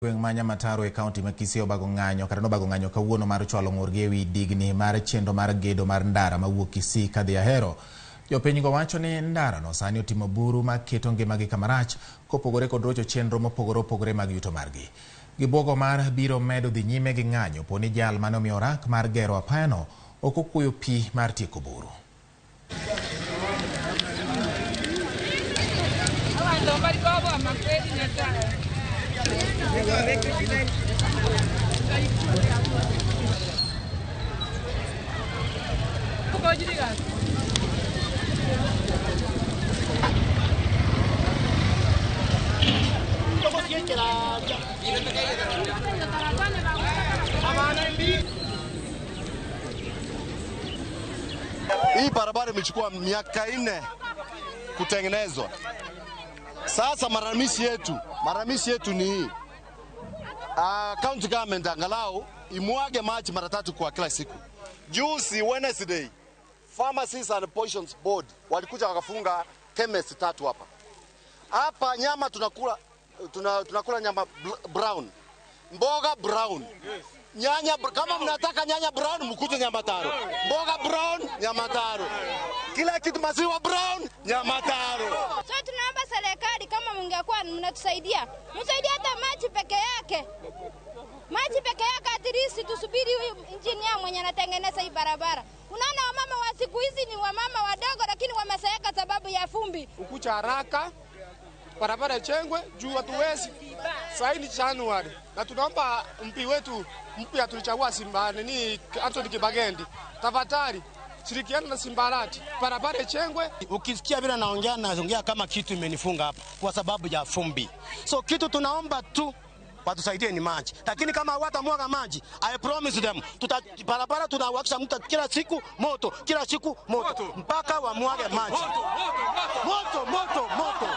Gweng' ma Nyamataro e kaunti ma Kisii obago ng'anyo kata nobago ng'anyo kawuono mar chwalo ng'urgi ewi digni mar chenro mar gedo mar ndara mawuok Kisii kadhi Ahero. Jopinygo wacho ni ndarano sani otimo buru maketo ngimagi kamarach kopogore kod rocho chenro mopogore opogore mag yuto margi. Gibuogo mar biro medo dhi nyime gi ng'anyo poni jal mane omiyo orak mar gero apayano ok okuoyo pi mar tieko buru. Hii barabara imechukua miaka 4 kutengenezwa. Sasa malalamishi yetu ni hii. County government angalau imwage maji mara 3 kwa kila siku. Juzi Wednesday, Pharmacies and Poisons Board walikuja wakafunga chemist 3 hapa. Hapa nyama tunakula nyama brown. Mboga brown. Nyanya, kama mnataka nyanya brown mkute Nyamataro. Mboga brown Nyamataro. Kila kitu maziwa brown Nyamataro. So tunaomba serikali kama mngekuwa mnatusaidia, msaidie hata maji peke yake. Maji peke yake at least tusubiri huyu engineer mwenye anatengeneza hii barabara. Unaona wamama wa siku hizi ni wamama wadogo lakini wamezeeka sababu ya vumbi. Ukucha haraka barabara ijengwe juu hatuwezi. Sasa ni January na tunaomba mpi wetu mpya tulichagua Simba nini Anthony Kibagendi, tafadhali shirikiana na Simbarati barabara ijengwe. Ukisikia vile naongea kama kitu imenifunga hapa kwa sababu ya vumbi. So kitu tunaomba tu watusaidie ni maji. Lakini kama hawatamwaga maji, I promise them, barabara tunawakisha mtu kila siku moto, kila siku moto, mpaka wamwage maji. Moto, moto, moto.